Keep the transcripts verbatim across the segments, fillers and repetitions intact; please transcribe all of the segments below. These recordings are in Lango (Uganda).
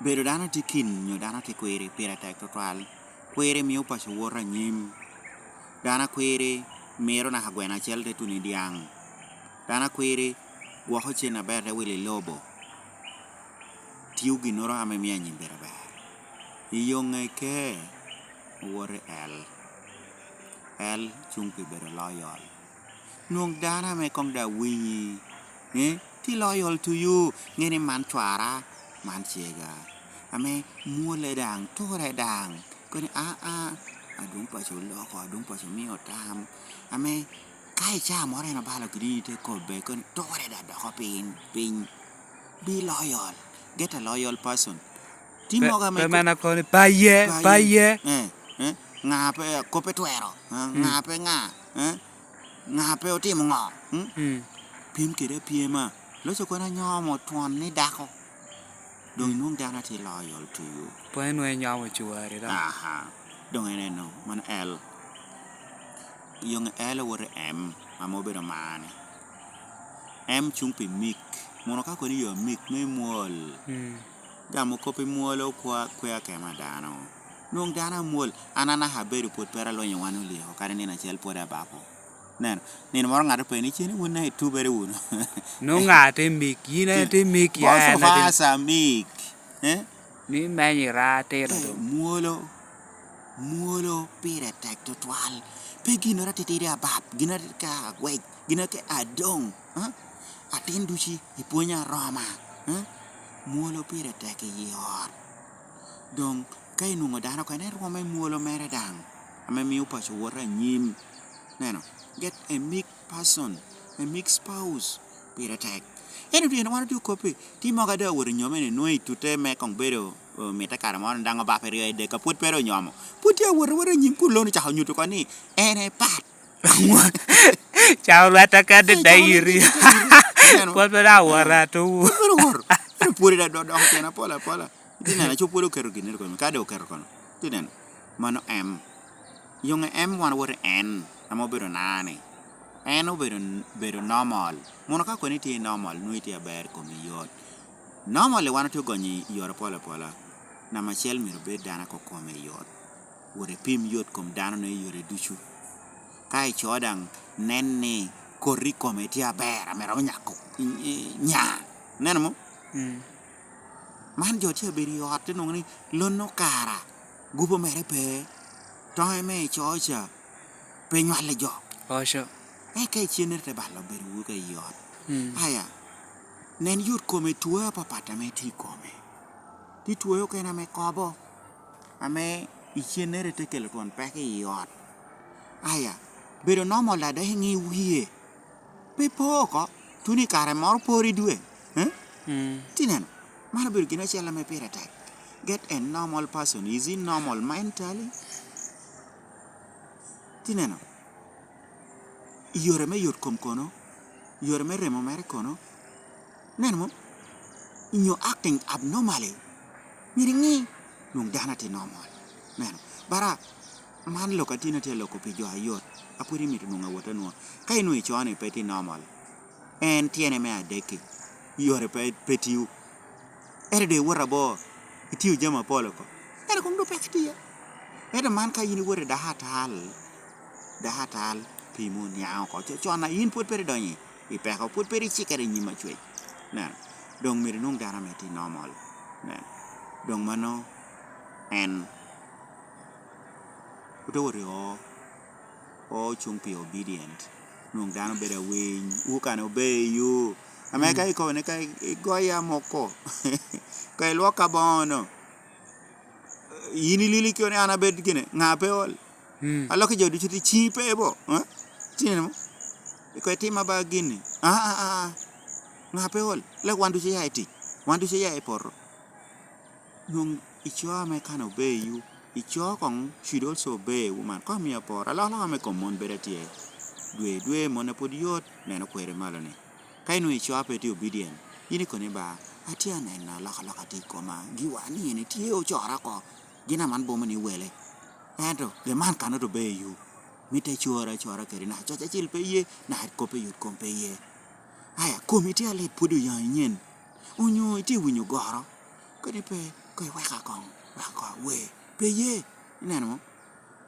Bedo dano tye kin nyo dano tye kwiri pire tek tutwal. Kwiri mio paco woto anyim. Dano akwiri miro naka gweno acel te tuno i dyaŋ. Dano akwiri gwoko cen aber te wilo i lobo. Tio ginnoro ame mio anyim bedo aber. I yo ŋe ke, owoto i L. L cuŋ pi bedo loyal. Nwoŋ dano ame koŋ daŋ winyi, eh, tye loyal to you, ŋe ni man cwara, man cega. Ame mwole daŋ, ture daŋ, koni, "Aa, adwoŋ paco oloko, adwoŋ paco omio tam." Ame ka i caa moro en obalo kidi ni te kobbe, koni, "Ture daŋ doko piny, piny." Be loyal. Get a loyal person. Ti Pe, mogo ame pe ko-, mana koni, "Paye, paye, paye." Eh, eh, ŋa pe, kop pe twero, eh, Mm. ŋa pe ŋa, eh, ŋa pe otimo ŋo, mm? Mm. Pyem kede apyema. Loco kono anyomo twon ni dako. Doŋ Mm. inwoŋ dano atye loyal to you. Pwony nwoŋo inyomo cwari, dok. Aha. Doŋ en eno, mano L. Yoŋe L owoto i M, ame obedo mane. M cuŋ pi mik. Mono ka kono i yo mik, me mwol. Mm. Gamo kop i mwolo kwa, kwe akemo a dano. Nwoŋ dano amwol, an anaka abedo pwod pe alonyo wan olyeko, kadi nino acel pwod abapo. Neno, nino moro ŋat openyo ni, "Cen wun daŋ itubere wunu?" Nwoŋo ŋa te mik? Yin aye te mik, ya Both en of aye te us are meek. Eh? Ni menyo ira atino Eh, do. Mwolo, mwolo pire tek tutwal. Pe ginnoro atitidi abap, ginnoro atitidi ka agwec, ginnoro ke adoŋ. Eh? Atin duci ipwonyo aroma. Eh? Mwolo pire tek i ot. Doŋ ka inwoŋo dano oko, en erwome mwolo mere daŋ, ame mio paco woto anyim. Neno, get a meek person, a meek spouse, pire tek. En otye, wan otye okoppi, ti mogo ade awot i nyome ni nwoŋo itute me koŋ bedo, o, mitte kare moro ni daŋ obap i ryo i dek, a pwod pe ru onyomo. Pwod tye awot awot anyim kun loni cako nyuto oko ni en e pat. Ca olwata ka deda iri. Neno. Pwod pe daŋ awot ato wu. Pwod pe ru wot. Ento pwod i da dodoko tyen apol apola. Itye neno, aco pwod oketo ginnere kono, ka dok oketo kono. Itye neno, mano M. Yoŋe M wan owoto i N, ame obedo na-ni. En obedo, bedo normal. Mono ka kono itye i normal, nwoŋo itye aber, komi yot. Normal wan otye gonyo i yore apol apola. Namba acel myero obed dano a kokome yot. Wot ipim yot kom dano-nu i yore ducu. Ka ico daŋ, nen ni koti i kome tye aber, ame romo nyako i, i, nya. Neno mo? Mm. Man jo tye abedo i ot, te nwoŋo ni lon okara, gubo mere pe, toŋe me ico ca pe nywalo jo. Oco. Eka icennere te balo bedowu ka i ot. Mm. Aya, nen yot kome, two apapat ame tye i kome. Tye two okene ame kobo, ame icennere te kelo twon peko i ot. Aya, bedo normal ada iŋi wie? Pe po oko, tuno i kare moro poro i dwe, eh? Mm. Ti neno, man obedo gin acel ame pire tek. Get a normal person. Is he normal mentally? Ti neno, i yore me yot kom kono, i yore me remo mere kono, neno mo, nyo acting abnormally, myero iŋi, nwoŋo dano atye normal. Neno, bara, man lok a tin atye aloko pi jo ayot, a pwod imito nwoŋo awot anwoŋo. Ka inwoŋo ico ni pe tye normal, en tyene me adek-ki, yore pe, pe tio. Ento doŋ iwoto abor, itio jami apol oko, ento koŋ doŋ peke tye. Ento man ka in iwoto i dako atal, dako atal, pimo niaŋ oko. Co-, con a in pwod pe ri idonyo i peko, pwod pe ri icikere i nyim acwec. Neno, doŋ myero inwoŋ dano ame tye normal. Neno, doŋ mano en. Ote wot i oo, oo cuŋ pi obedient. Nwoŋ dano bedo awiny, wu kan obeyo. Ame Mm. ka ikobo ni ka i-, igoya moko, ka ilwok aboŋo-nu, in ilili kio ni an abed gine, ŋa pe ol? Mm. Alok i jo ducu ti ciŋi pe bo, eh? Tineno mo? Iko itima ba gini. Ah, ah, ah, ah. Ŋa pe ol? Lek wan ducu ya i tic, wan ducu ya i poto. Nwoŋ ico ame kan obey you, ico koŋ should also obey woman. Koŋ amio apor, alokaloka me kom mon bedo atye. Dwe i dwe mon a pwod yot, neno kweri malo-ni. Ka inwoŋo ico a pe tye obedient, yin ikoni ba, "Atye aneno alokaloka tye i koma, giwa ni en tye ocora oko, gin aman bomo ni wele." Ento, the man cannot obey you. Mitte icora acora kede, naka coc acil pe ye, naka kop i yot kom pe ye. Aya, komi tye alit pwod oyaŋ inyen. Onyo itye winyo goro, kadi pe, Ko iweka koŋ, weka koŋ, we, pe ye, ineno mo?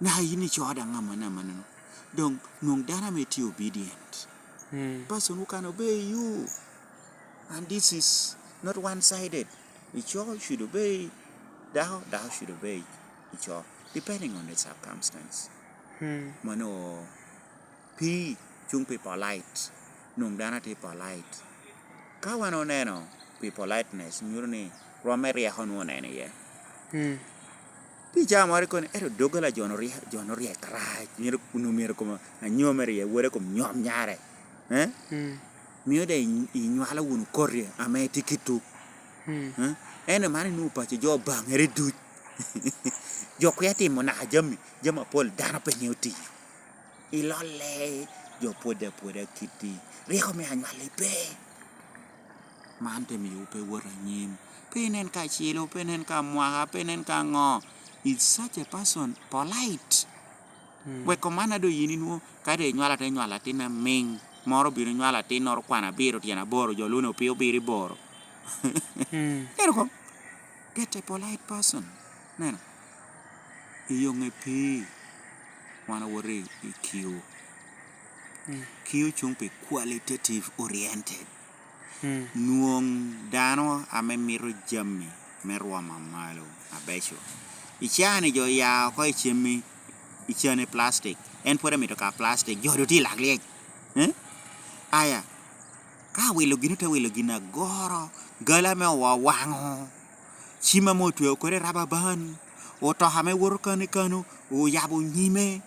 Naka yin ico daŋ amanni amannono. Doŋ nwoŋ dano ame tye obedient. Mm. Person who can obey you. And this is not one-sided. Ico should obey dako, dako should obey ico, depending on the circumstance. Mm. Mano pii cuŋ pi polite, nwoŋ dano atye polite. Ka wan oneno pi politeness, nyuto ni rwom me ryeko nwoŋo oneno iye. Mm. Pi caa moro ikono, ento doggola jo-nu ryek, jo-nu ryek arac, myero onwoŋo myero kom anyomme ryek, wode kom nyom nyare. Eh? Mm. Mio daŋ i-, inywalo wunu koti ame tye kitwu. Mm. Eh? Ento man inwoŋo paco jo Obaŋere duc. Jo kwia timo naka jami, jami apol dano pe ŋeo tiyo. Ilolle, jo pwode apwoda kiti. Ryeko me anywalli pe. Man te miyowu pe wot anyim. Pe inen ka acilo, pe inen ka mwaka, pe inen ka ŋo. Is such a person polite? Mm. Wek kom man a doŋ yin inwoŋo, ka doŋ inywalo atin, inywalo atin amiŋ, moro obino nywalo atinnoro kwan abiro tyen aboro, jo lwongo opii obiro i boro. Mm. Ero kom. Get a polite person. Neno. I yo ŋe pii, wan owoto i, i Q. Mm. Q cuŋ pi qualitative oriented. Mm. Nwoŋ dano ame mito jami me rwom amalo abeco. I caa-ni jo oya oko i cemmi, i cani plastic. En pwod emito ka plastic, jo doŋ tye i lak lyec. Eh? Aya, ka awilo gin, ote wilo gin agoro, gal ame owawaŋo, cim ame otweo kede raba ban, otoka ame woto kano i kano, oyabo nyime.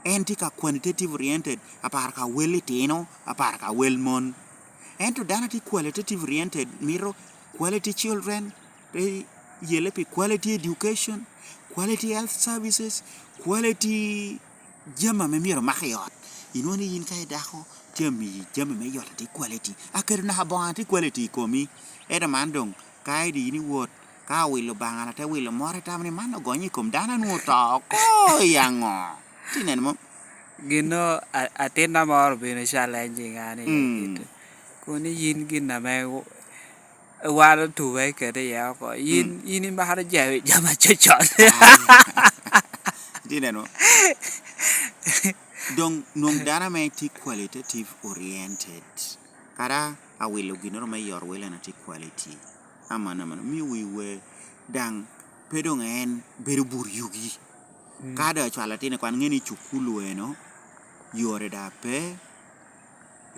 En tye ka quantitative oriented, aparo ka wel litino, aparo ka wel mon. Ento dano tye qualitative oriented, mito quality children, te yelle pi quality education, quality health services, quality jami ame myero omak i ot. Inwoŋo ni yin ka idako, tye amiyi jami me yot atye quality. Aketo naka boŋo atye quality i komi. Ento man doŋ, ka idi yin iwot, ka awilo baŋa, te wilo moro, itamo ni man ogonyo i kom dano, anwoŋo oto oko i aŋo? Tye neno mo? Gin no, a-, atinna moro obino challenging an iye. Mm. Kit, kono ni yin gin ame w-, wan otube kede iye oko. Yin, mm, yin imaro ja-, jami acocon. Tye neno. Doŋ nwoŋ dano ame tye qualitative oriented. Kara awilo ginnoro me yot wele na tye quality. Aman, aman. Mio wiwa daŋ pe doŋ en bedo bur yugi. Mm. Ka doŋ acwalo atin i kwan, ŋe ni cukulu eno, yore daŋ pe,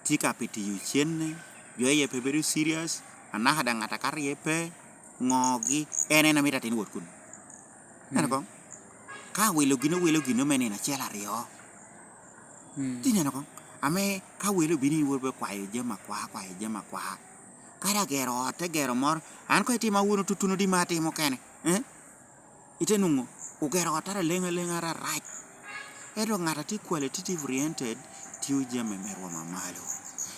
tye ka pi tiyo cenne, jo iye pe bedo serious, anaka daŋ ŋat akato iye pe, ŋogi, en en amito atin wot kun. Neno, mm, koŋ, ka welo gin, owelo gin me nino acel aryo. Mm. Ti neno koŋ, ame ka welo obino i wot be kwayo jami akwa, kwayo jami akwa. Kadi agero ot, te gero moro, an koŋ itima wunu tutuno di ma atimo kene, eh? Ite nwoŋo ogero ot ara leŋ aleŋa ara rac. Ento ŋat a tye qualitative oriented tio jami me rwom amalo.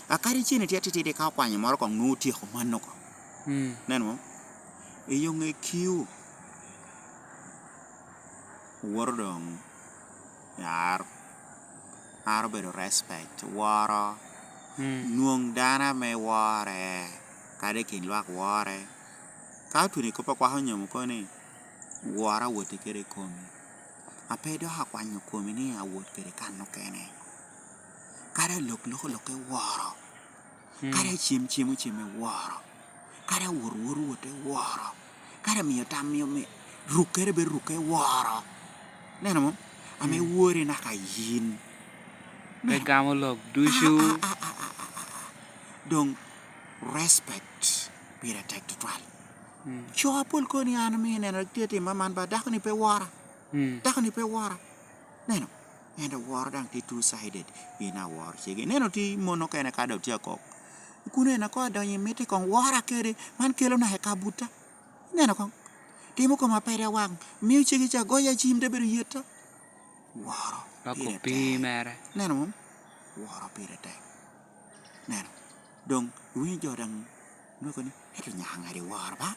A kadi cen itye atitidi ka okwanyo moro koŋ nwoŋo otyeko mano koŋ. Mm. Neno mo? I yo ŋe kiu, woto doŋ ar, ar obedo respect, woro. Mm. Nwoŋ dano ame wore, kadi i kin lwak wore. Ka otuni kop akwako nyomo kono ni, woro awoti kede i komi. A pe idok akwanyo komi ni awot kede kan okene. Kadi alok loko lokke woro. Mm. Kadi acem cemo ceme woro. Kadi awot wot wote woro. Kadi amiyo tam miyo me rukkere bedo rukke woro. Neno mo? Ame, mm, wori naka yin. Pe gamo lok ducu. A, a, a. Doŋ respect pire tek tutwal. Mm. Co apol kono ni an ame ineno tye timo man ba, dako-ni pe wora. Mm. Dako-ni pe wora. Neno, ento woro daŋ tye two sided. In aworo cegi. Neno tye mon okene ka dok tye akok. Kun en ako adonyo i mitte koŋ wora kede, man kelo naka i ka buta. Neno koŋ. Timo koma pede awaŋ. Mio cegi ca goyo acim te bedo yetta. Woro pire tek. Neno mom? Woro pire tek. Neno. Doŋ, iwinyo jo daŋ nwoŋo ni, "Ento nyaka ŋadi woro ba?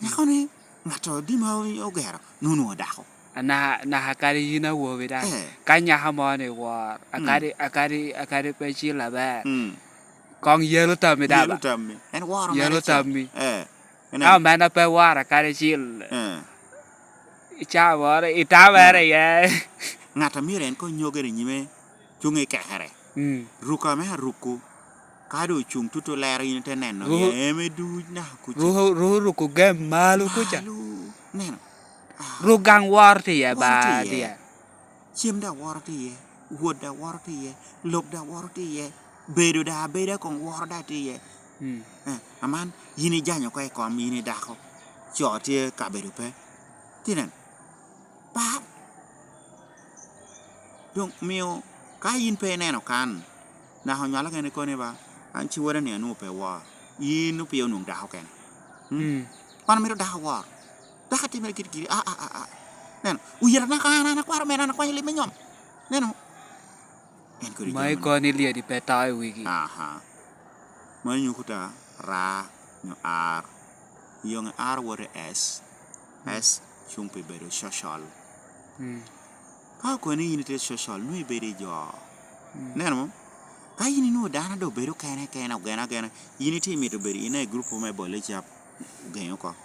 Nyako-ni ŋat odima ogero, nunu odako." Naka, naka kadi yin awobi daŋ. Eh. Ka nyako mo ni wor, mm, akadi, akadi, akadi pe cil aber. Mm. Koŋ yelo tammi daŋ ba? Yelo tammi. En woro mere ca. Yelo tammi. Eh. Ene? Ka omenda pe wora kadi acel, eh, i caa moro, i tamere iye. Ŋat a myero en koŋ nyogere i nyime cuŋ i kekere. Mm. Ruko ame aruko, ka doŋ ocuŋ tutu lero, in ite neno. Ruko, iye, eme duc naka kuca. Ruko, ruko, ruko gem malo kuca. Malo, neno. Ah. Ruk gaŋ woro tye iye, woro tye ba iye. Tye. Cem daŋ woro tye iye, wot daŋ woro tye iye, lok daŋ woro tye iye, bedo daŋ abeda koŋ woro daŋ tye iye. Mm. Eh, aman yin ijanyo oko i kom, yin i dako, co tye kabedo pe. Tye neno? Par. Doŋ omio ka yin pe ineno kan, naka onywalo kene koni ba, an ci wode-ni anwoŋo pe wor. Yin opio onwoŋo dako kene. Mm? Mm. Wan omito dako wor. Dako atimere giri giri, a, a, a, a. Neno, oyero naka an, an akwaro mere, an akwanyo lim me nyom. Neno? En kodi ma jami ikoni lyedi pe to i wigi. Aha. Mano nyuto ta ra nyo ar. Yoŋe ar woto i S. Mm. S cuŋ pi bedo social. Mm. Ka okoni yin itye social, nwoŋo ibedo i jo. Mm. Neno mo? Ka yin inwoŋo dano a doŋ bedo kene kene, ogene agena, yin itye mito bedo in i gurup me bole cap, ogeŋi oko.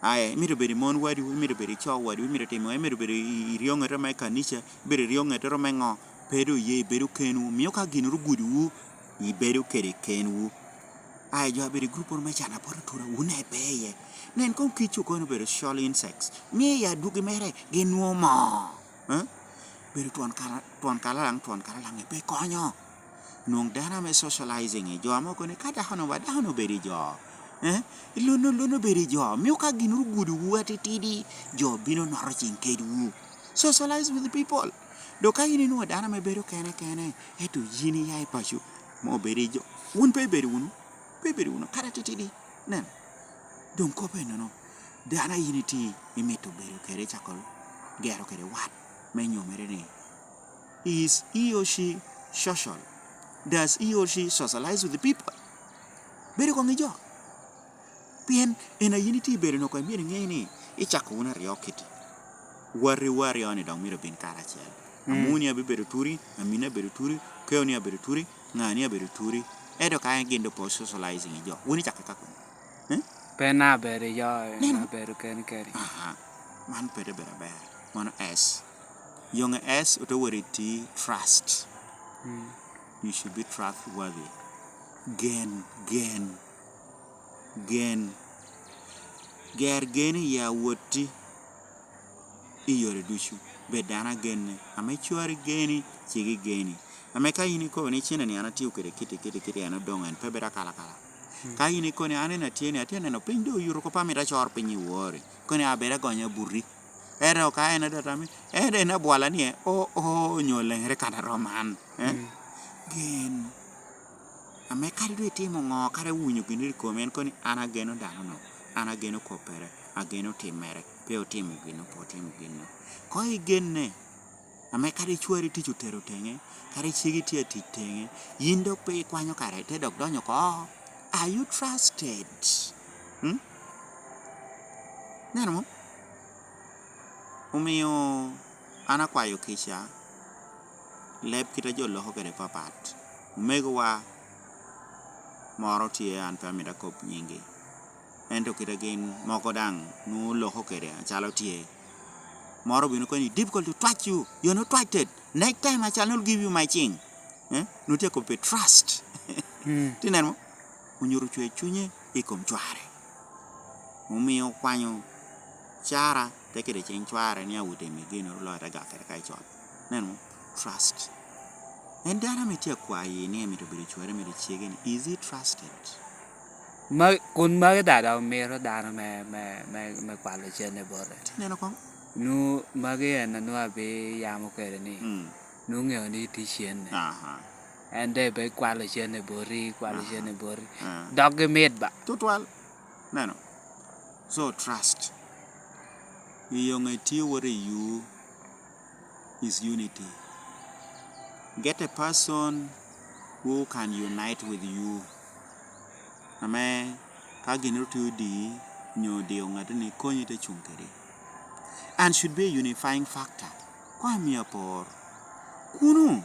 Aye, imito bedo i mon wadu, imito bedo i co wadu, imito timo, imito bedo i, i ryoŋetoro me kanica, ibedo i ryoŋetoro me ŋo, pe doŋ ye ibedo kenwu. Mio ka ginnoro ogudowu, ibedo kede kenwu. Aye, jo a bedo i gurupporo me can apoto atura, wun aye pe iye. Nen koŋ kic okoni obedo social insects. Mio i adwogi mere, gin nwoŋo mo. Eh? Bedo twon kala-, twon kalalaŋ, twon kalalaŋ, pe konyo. Nwoŋo dano ame socializing i jo ame okoni, ka dako-nu ba, dako-nu obedo i jo. Eh? Lon-nu, lon-nu obedo i jo. Mio ka ginnoro ogudowu atitidi, jo bino noto cen kedwu. Socialize with people. Dok ka in inwoŋo dano ame bedo kene kene, ento yin iya i paco, ma obedo i jo, wun pe ibedo wunu, pe ibedo wunu, kadi atitidi. Nen, doŋ kop ennono, dano a in itye imito bedo kede, icako gero kede wat me nyomere ni, is he or she social? Does he or she socialize with the people? Bedo koŋ i jo. Pien en a yin itye i bedo-nu oko, myero iŋe ni icako wunu aryo kiti. Watiwu aryo-ni dok myero obin karacel. Mm. Amuni abibedo turi, amini abedo turi, okeo-ni abedo turi, ŋani abedo turi. Ento ka en gin doŋ pe socializing i jo, wun icako ikako ni? Eh? Pe na abedo i jo, en abedo keni keni. Aha. Man pe te bedo aber. Mano S. Yoŋe S ote wot i T, trust. Mm. You should be trustworthy. Gen, gen. Gen. Ger geni i awotti i yore ducu. Bed dano agenne. Ame cwari geni, cegi geni. Ame ka in ikobo ni cene-ni an atio kede kiti, kiti, kiti, en odoŋ, en pe bedo akalakala. Mm. Ka in ikoni, "An en atye ni, atye neno piny doŋ oyuto kop, amito acor piny i wori." Koni, "Abedo agonyo abuti." Ento ka en adot ami, en, en abwala ni, eh, o, o, onyo leŋere kan aromo an, eh? Mm. Gen. Ame kadi doŋ itimo ŋo, kadi iwinyo gin iri komi, en koni, "An ageno dano-nu, an ageno koppere, ageno timmere, pe otimo gin-nu, pe otimo gin-nu." Koŋ igenne, ame kadi icwari tic otero teŋe, kadi cegi tye atic teŋe, yin dok pe ikwanyo kare, te dok donyo oko. Are you trusted? Hmm? Neno mo? Omio an akwayo kica, leb kit a jo loko kede papat. Omegowa moro tye, an pe amito akop nyingi. Ento kit a gin mogo daŋ nwoŋo loko kede acalo tye. Moro obino koni, "Difficult to trust you. You're not trusted. Next time I shall not give you my thing." Eh? Nwoŋo tye akobbe trust. Mm. Tye neno mo? Onyuto cwer cunye i kom cware. Omio okwanyo cara te kede cing cware ni awot emi gin oloyo te gak kede ka icol. Neno mo? Trust. En dano ame tye akwayi ni amito bedo cwere, amito cege ni, is he trusted? Ma, kun magi dada omito dano me, me, me, me kwalo cene bote. Tye neno koŋ? Nu, magi en a nwoŋo abiyamo kede ni, mm, nu ŋeo ni itye cenne. Aha. En de be kwalo cene boti, kwalo, aha, cene boti. Ah. Doggi mit ba. Tutwal. Neno. So, trust. Iyo ŋe tye wot i you is unity. Get a person who can unite with you. Ame ka gin otye odi nyo odio ŋattini, konyi te cuŋ kedi. And should be a unifying factor. Koŋ amio apor. Kunu,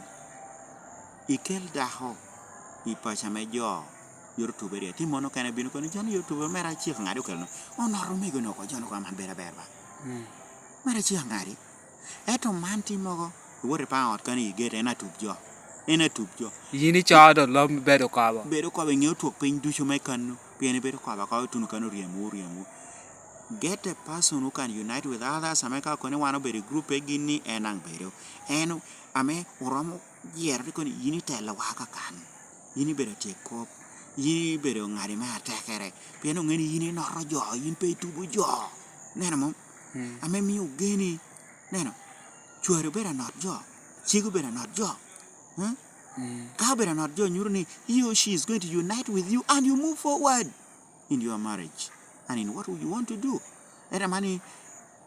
ikel dako i paco ame jo Yot otube ri, atye mon okene bino kono, "Jan yot otube mere acik angadi okelo no." Onoto omego no oko, "Jan oko man ber aber ba." Mm. Mere acik angadi. Ento man tye mogo, iwoto ipaŋo ot kani i gate, en atub jo. En atub jo. Yin icoo do lom bedo kobo. Bedo kobo, iŋeo twok piny ducu me kano, pien ibedo kobo akobo tuno kano oryemo, oryemo. Get a person who can unite with others, ame ka okoni wan obedo i group pe gin ni en daŋ bedo. En ame oromo yero ni koni yin itelo wa kakan. Yin ibedo atyek kop. Yin ibedo ŋadi me atekere. Pien oŋeni yin inoto jo, yin pe itubo jo. Neno mo? Mm. Ame mio ogeni. Neno, cwari obedo anot jo, cegi obedo anot jo. Hmm? Mm. Ka obedo anot jo, nyuto ni he or she is going to unite with you and you move forward in your marriage and in what you want to do. Ento man ni,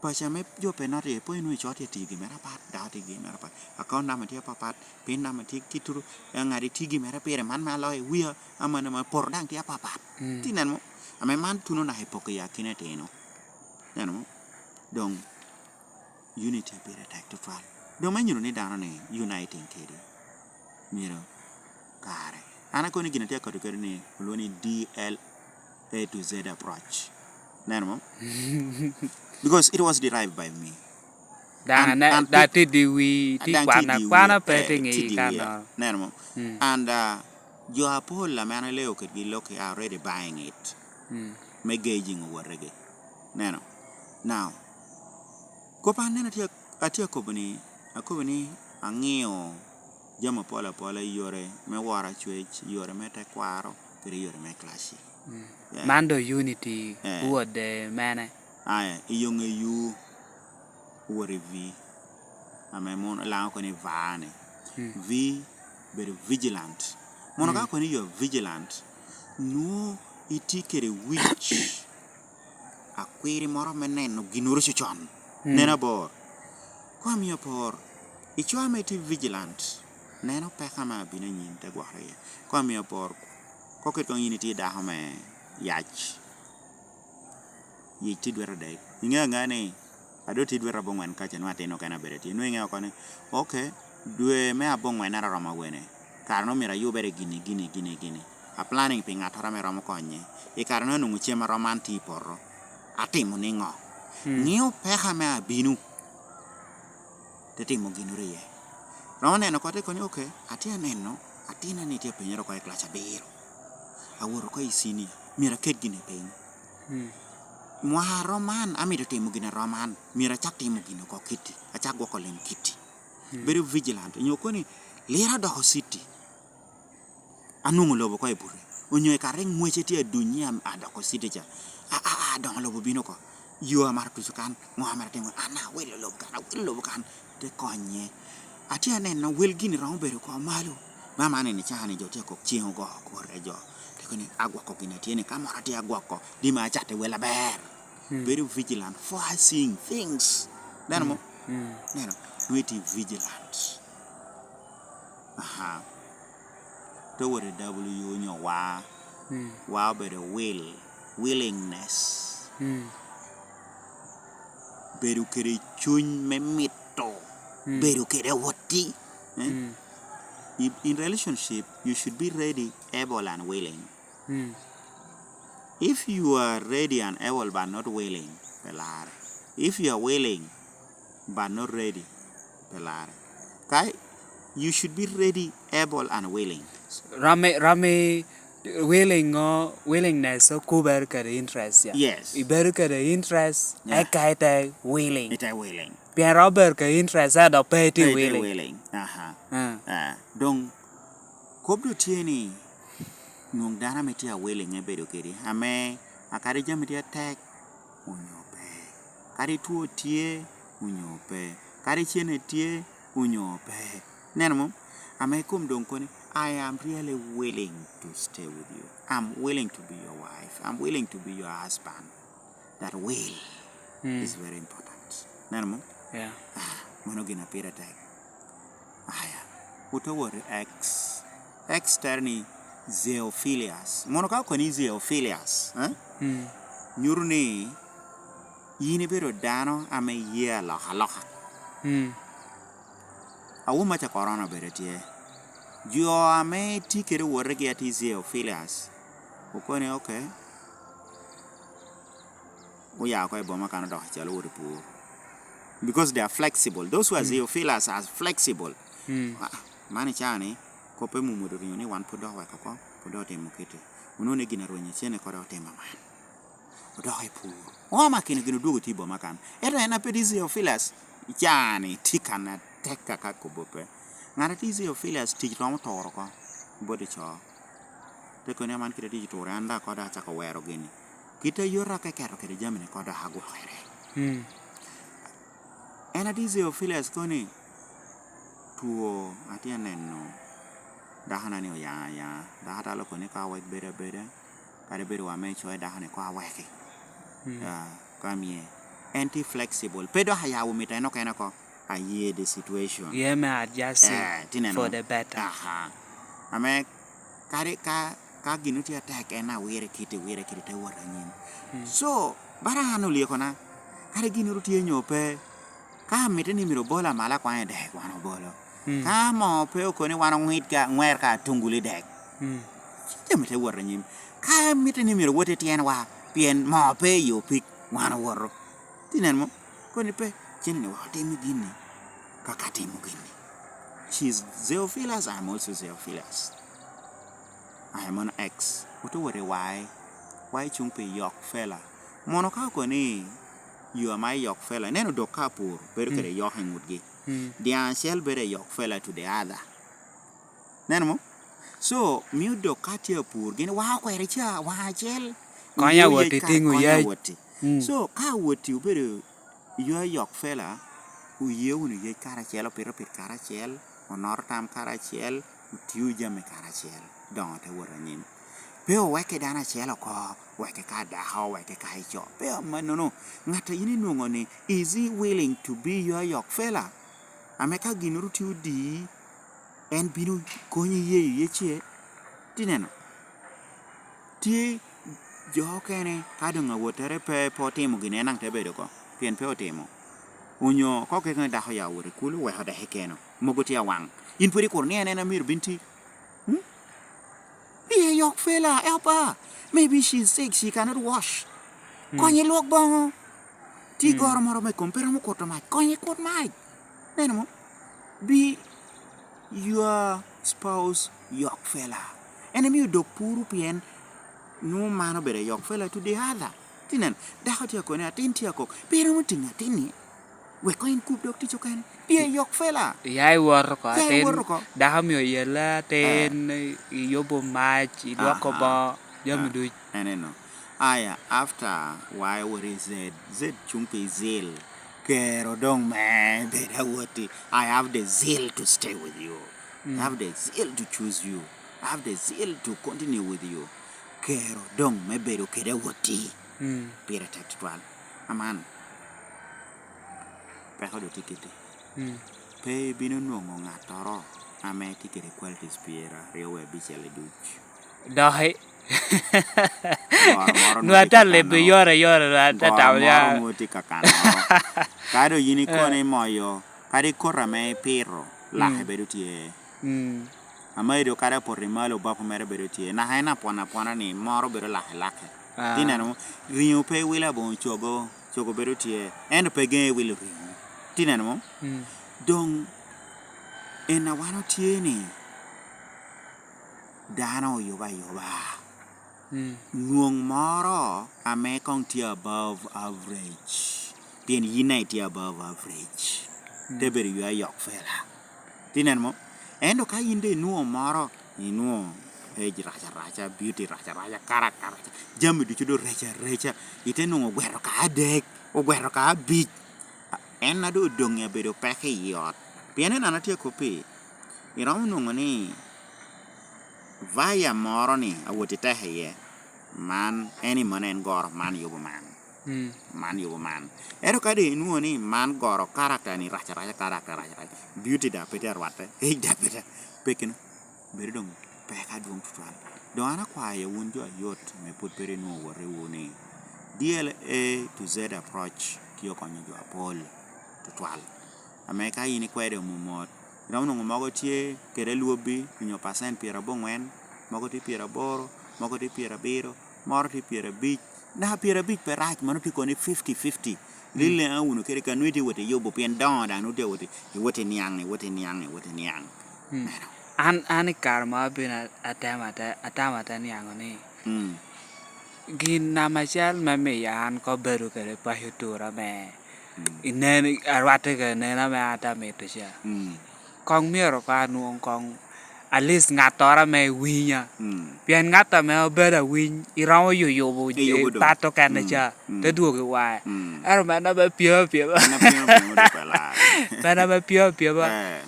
paco ame jo pe noti, po inwoŋo ico tye tigi mere apat, dako tye gi mere apat, account number tye apapat, pin number tye kituru, eh, ŋadi tye gi mere pire, man me aloyo i wia, aman, aman, poto daŋ tye apapat. Mm. Ti neno mo? Ame man tuno naka i poko i akina itino. Neno mo? Doŋ unity pire tek tutwal. Doŋ me nyuto ni dano ni uniting kede myero kare. An akoni gin atye akato kede ni olwoŋo ni D L A to Z approach. Neno mo? Because it was derived by me. Daŋ And- ane, and daŋ pe- tiddi wi, ti daŋ kwana, tiddi kwana wiya, pe eh, ti ŋi tiddi wiya. Kano. Neno mo? Mm. And, uh, jo apol ame an aleo kedgi loki are already buying it. Mm. Me gauging owotegi. Neno. Now, kop an neno atye, atye akobo ni, akobo ni aŋio jami apol apola i yore me woro acwec, yore me tekwaro, kede yore me clash. Mm. Yeah. Man do unity, eh, wode mene? Aya, i yo ŋe yu, wot i V, ame mon-, Laŋo kono i va ni. Mm. V, bedo vigilant. Mono ka Mm. kono i yo vigilant, nwoŋo itye kede wic akwiri moro me neno ginnoro cocon. Mm. Neno abor. Koŋ amio apor, ico ame itye vigilant, neno peko ame abino anyim te gwokere iye. Koŋ amio apor, koŋ kit koŋ yin itye dako me yac, yic tye dwete adek. Iŋeo aŋea ni, a doŋ tye dwete aboŋwen kaca, nwoŋo atin okene abedo tye. Nwoŋo iŋeo oko ni, "Ok, dwe me aboŋwen ero oromo awene. Kare-nu myero ayubere gini, gini, gini, gini. A planning pi ŋattoro ame romo konye. I kare-nu anwoŋo cem a rom man tye i poto. Atimo niŋo?" Hmm. Ŋeo peko ame abino, te timo ginnoro iye. Romo neno oko te kono ni, "Ok, atye aneno, atina-ni tye apenyere oko i kilac abiro. Awoto oko i cinia, myero aket gini piny. Hmm. Mwaka a rom man, amito timo gin a rom man, myero acak timo gin oko kitti, acak gwoko lim kitti." Hmm. Bedo vigilant, onyo koni, "Lira odoko city. Anwoŋo lobo oko i bute." Onyo i kare ŋwece tye aduny ni am-, adoko city ca. A, a, a, doŋ lobo bino oko. Yo amaro tuco kan, ŋo amaro timo, an awilo lobo kan, awilo lobo kan. Te konye. Atye aneno wel gini romo bedo oko malo. Ba man eni caa ni jo tye akok ceŋ ogo kor e jo. Te kono ni, "Agwoko gin atye ni, ka moro atye agwoko, di ma acatte wel aber." Hmm. Bedo vigilant, foreseeing things. Neno mo? Hmm. Hmm. Neno, nwoŋo itye vigilant. Aha. Te wot i W onyo wa. Hmm. Wa obedo will, willingness. Hmm. Bedo kede cuny me mito, hmm, bedo kede awoti. Eh? Hmm. In, in relationship, you should be ready, able and willing. Mm. If you are ready and able but not willing, pe larre. If you are willing but not ready, pe larre. Ka, you should be ready, able and willing. Romo, romo willing o, willingness okubere kede interest ya. Yes. Ibedo kede interest, yeah, eka ite willing. Ite willing. Pien romo bedo kede interest, ento pe ite willing. Pe ite willing. Aha. Ah. Ah, doŋ kop doŋ tye ni, nwoŋo dano ame tye a willing me bedo kedi, ame a kadi jami tye atek, onyo pe. Kadi two tye, onyo pe. Kadi cene tye, onyo pe. Neno mo? Ame kom doŋ koni, "I am really willing to stay with you. I'm willing to be your wife. I'm willing to be your husband." That will, mm, is very important. Neno mo? Yeah. Ah, mano gin a pire tek. Aya, wot owot i X. X tero ni Theophilus. Mono ka okoni Theophilus, eh? Mm. Nyuto ni yin ibedo dano ame ye alokaloka. Mm. Awobi maca korona bene tye. Jo ame tye kede wotegi atir i Theophilus, Okone, okay. Oya oko i boma kan odok acel owoto i pur. Because they are flexible. Those who are zeophiles are flexible. Ah, man icaa ni, kop pe mumo dorinyo ni wan pwod dok oweko oko, pwod dok otimo kite. Onwoŋo ni gin arwenyo cene kode otimo man. Odok i pur. Oa makino gin odwogo tye i boma kan. Ento en a pe tye zeophiles, icaa ni tye kan atek kaka kobo pe. Ŋat a tye zeophiles tic romo turo oko bot i co. Te kono ni aman kite tic oturo, an daŋ kode acako wero gini. Kit a yot ake keto kede jami ni kode agwokere. En a tye zeophiles kono ni two atye aneno dako na ni oya aya, dako atalo kono ni ka wek bedo abeda, kadi bedo wa me coe dako ni ko aweki. Ah, ka mie. En tye flexible. Pe dok ayabo mito en okene oko. Aye the situation. Ye me adjusting Eh, tineno. for the better. Aha. Ame kadi ka, ka gino tye atek, en awire kiti, wire kiti, te wot anyim. So, bara an olyekona, kadi gino ru tye nyo pe, ka mitte ni myero obol amala kwaŋ i dek, wan obolo. Ka moo pe okoni wan oŋwit ka, ŋwer ka atungulu i dek, jami te wot anyim. Ka mitte ni myero wot i tyenwa, pien moo pe i opik, wan owoto. Tinen mo? Koni pe, cen ni wak otimo gini, kaka atimo gini. She is zealous, I am also zealous. I am an ex. Ote wot i wai. Wai cuŋ pi yok fela. Mono ka okoni, you are my yok fela. Neno dok ka pur, bedo kede yok i ŋutgi. Dyaŋ acel bedo i yok fela to the other. Neno mo? So, mio dok ka tye apur, gin wa okwero ca, wa acel. Konya woti, tiŋo yec. So, ka woti obedo ywa yok fela, oye wunu yec karacel, opito pit karacel, onoto tam karacel, otio jami karacel, doŋo te wot anyim. Pe oweke dano acel oko, weke ka dako, weke ka ico. Pe amannono. Ŋat a yin inwoŋo ni, is he willing to be your yok fela? Ame ka ginnoro tye odi, en bino konyi yeyo yece. Tineno? Tye jo okene, ka doŋ awottere pe, pe otimo gin, en daŋ te bedo oko, pien pe otimo. Onyo ka okeko ni dako ya owot i kulu, weko dek ikeno. Mogo tye awaŋ. In pwod ikuro ni en, en amyero bin ti. Hmm? Pie yok fela, help her. Maybe she's sick, she cannot wash. Konye lwok boŋo. Tye goro moro me kom, pe romo kuto mac. Konye kut mac. Neno mo? Bi your spouse yok fela. En emio dok puru pien nwoŋo man obedo yok fela to the other. Tineno, dako tye akoni, atin tye akok. Pe romo tiŋo atin-ni. Wek koŋ en kub dok tic okene. Pie yok fela. Ya iwot oko, ya iwot oko. Dako omio yelle atin, iyubo mac, ilwoko boŋo, jami duc. Eneno. Aya, after why what is Z? Z cuŋ pi zeal. Kero doŋ me bed awoti. I have the zeal to stay with you. I have the zeal to choose you. I have the zeal to continue with you. Kero doŋ me bedo kede awoti. Pire tek tutwal. Aman. Peko doŋ tye kiti. Pe ibino nwoŋo ŋattoro ame tye kede qualities pyeraryo wie abicel i duc. Doki. Nwa ata lebe yore yore, nwa ata tamo ya. Goro moro nwoŋo tye ka kanoro. Ka doŋ yin ikono imoyo, kadi koti ame ipito, lake bedo tye. Ama edo kadi apoto i malo, obapo mere bedo tye. Naka en apwon apwona ni, moro bedo lake lake. Tineno, riŋo pe iwilo aboŋo cogo, cogo bedo tye. Ento pe geŋe iwilo riŋo. Tineno mo? Doŋ, en a wan otye ni, dano oyuba ayuba. Nwoŋ moro ame koŋ tye above average. Pien yin daŋ itye above average. Te bedo ywa yok fela. Tineno mo? Ento ka yin doŋ inwoŋo moro, inwoŋo age rac araca, beauty rac araca, character rac, jami ducu doŋ reco areca, ite nwoŋo ogweto ka adek, ogweto ka abic. En a doŋ odoŋ i abedo peko i ot. Pien en an atye akoppi, iromo nwoŋo ni vaya moro ni awot iteko iye, man en i mano en goro, man yubo man. Man yubo man. Ento ka doŋ inwoŋo ni man goro character ni rac araca, character rac araca, beauty daŋ pe tye arwatte, age daŋ pe tye, pe kino. Bedo doŋ peko adwoŋ tutwal. Doŋ an akwayo wun jo ayot ame pwod pe rinwoŋo wotwu ni, D L A to Z approach tye okonyo jo apol tutwal. Ame ka in ikwede omomot, iromo nwoŋo mogo tye kede alwobbi onyo pacent pyerabongwen, mogo tye pyeraboro, mogo tye pyerabiro, moro tye pyerabic. Naka pyerabic pe rac, mano tye kono i fifty fifty. Lille a wunu kede ka nwe tye wot i yubo, pien doŋo daŋ nwe tye wot i, iwot i niaŋ, iwot i niaŋ, iwot i niaŋ. Meno. An, an i kare ma abedo a-, atamo ate, atamo ate niaŋo ni, mm, gin namba acel me miyo an kop bedo kede paco tura me, mm, inen, arwatte kede nen ame an ate amito ca. Mm. Koŋ myero koŋ anwoŋ koŋ at least ŋattoro ame winya. Mm. Pien ŋat ame obedo awiny, iromo yuyubo, iyubo doŋ, ipato kene, mm, ca, mm, te dwogo i wae. Mm. Ento meno ame pyem apyema. Meno pyem apyema dok pe lar. Meno ame pyem apyema. Eh.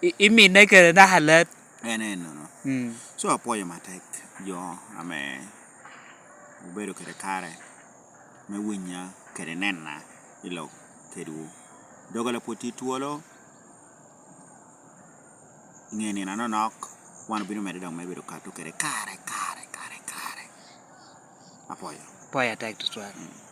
I-, iminne kede naka let. En ennono. Mm. So, apwoyo matek jo ame obedo kede kare me winya kede nena i lok kedwu. Doggola pwod tye twolo, i ŋe nino anonok, wan obino medde dok me bedo kato kede kare, kare, kare, kare. Apwoyo. Apwoyo atek tutwal. Mm.